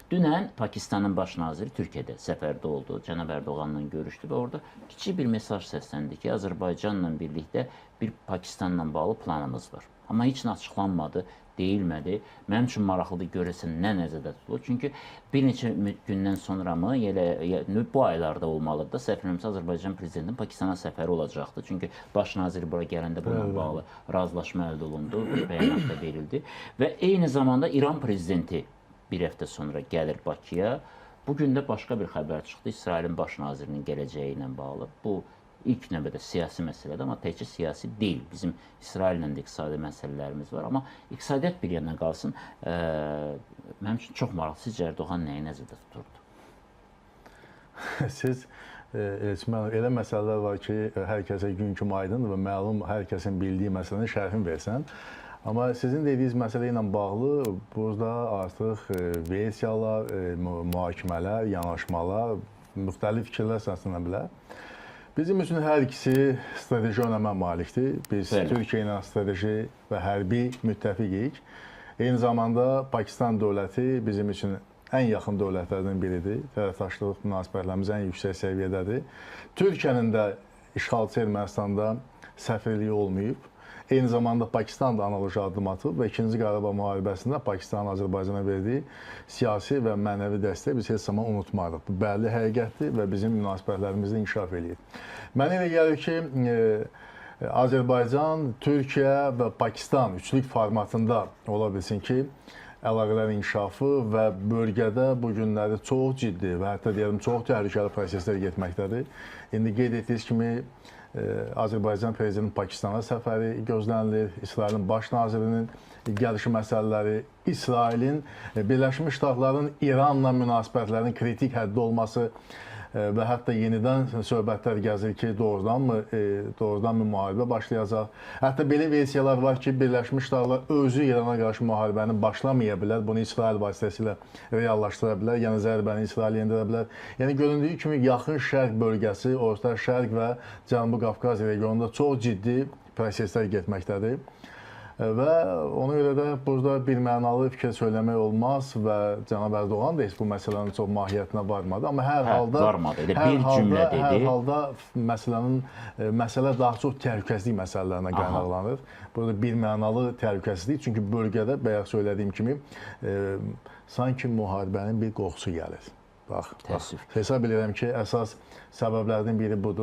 Dünən Pakistanın baş naziri Türkiyədə səfərdə oldu. Cənab Ərdoğanla görüşdü və orada kiçik bir mesaj səsləndi ki, Azərbaycanla birlikdə bir Pakistanla bağlı planımız var. Amma heç nə açıqlanmadı, deyilmədi. Mənim üçün maraqlıdır görəsən nə nəzərdə tutulur. Çünki bir neçə gündən sonra mı, elə bu aylarda olmalıdır da, səhv eləmirəmsə Azərbaycan prezidentinin Pakistana səfəri olacaqdı. Çünki baş nazir bura gələndə bununla bağlı razılaşma əldə olundu, bəyanat da verildi. Və eyni zamanda İran prezidenti bir həftə sonra gəlir Bakıya. Bu gün də başqa bir xəbər çıxdı İsrailin baş nazirinin gələcəyi ilə bağlı. Bu ilk növbədə siyasi məsələdir, amma təkcə siyasi deyil. Bizim İsraillə də iqtisadi məsələlərimiz var, amma iqtisadiyyat bir yana qalsın. Mənim üçün çox maraqlı, sizcə Ərdoğan nəyi nəzərdə tuturdu? Siz Elçin müəllim, elə məsələlər var ki, hər kəsə gün kimi aydındır və məlum hər kəsin bildiyi məsələnin şərhini versən. Amma sizin dediyiniz məsələ ilə bağlı burada artıq versiyalar, mühakimələr, yanaşmalar, müxtəlif fikirlər səslənə bilər. Bizim üçün hər ikisi strateji önəmə malikdir. Biz Türkiyə ilə strateji və hərbi müttəfiqik. Eyni zamanda Pakistan dövləti bizim üçün ən yaxın dövlətlərdən biridir. Tərəfdaşlıq münasibətlərimiz ən yüksək səviyyədədir. Türkiyənin də işğalçı Ermənistanda səfirliyi olmayıb. Eyni zamanda Pakistan da analoji addım atıb və 2-ci Qarabağ müharibəsində Pakistanın Azərbaycana verdiyi siyasi və mənəvi dəstəyi biz heç zaman unutmarıq. Bu bəlli həqiqətdir və bizim münasibətlərimizdə inkişaf eləyir. Mənə elə gəlir ki, Azərbaycan, Türkiyə və Pakistan üçlük formatında ola bilsin ki, əlaqələrin inkişafı və bölgədə bu günləri çox ciddi və hətta deyəlim çox təhlükəli proseslər getməkdədir. İndi qeyd etdiyiniz kimi Azərbaycan prezidentinin Pakistana səfəri gözlənilir, İsrailin baş nazirinin gəlişi məsələləri, İsrailin, Birləşmiş Ştatların İranla münasibətlərinin kritik həddə olması və hətta yenidən söhbətlər gəzir ki, doğrudanmı müharibə başlayacaq. Hətta belə versiyalar var ki, Birləşmiş Ştatlar özü İrana qarşı müharibəni başlamaya bilər, bunu İsrail vasitəsilə reallaşdıra bilər, yəni zərbəni İsrail endirə bilər. Yəni göründüyü kimi Yaxın Şərq bölgəsi, Orta Şərq və Cənubi Qafqaz regionunda çox ciddi proseslər getməkdədir. Və ona görə də burada bir mənalı fikir söyləmək olmaz və cənab Ərdoğan da heç bu məsələnin çox mahiyyətinə varmadı. Amma hər halda varmadı. Elə bir cümlə dedi. Hər halda məsələ daha çox təhlükəsizlik məsələlərinə qaynaqlanır. Burada bir mənalı təhlükəsizlik, çünki bölgədə bayaq söylədiyim kimi sanki müharibənin bir qorxusu gəlir. Bax, hesab edirəm ki, əsas səbəblərdən biri budur.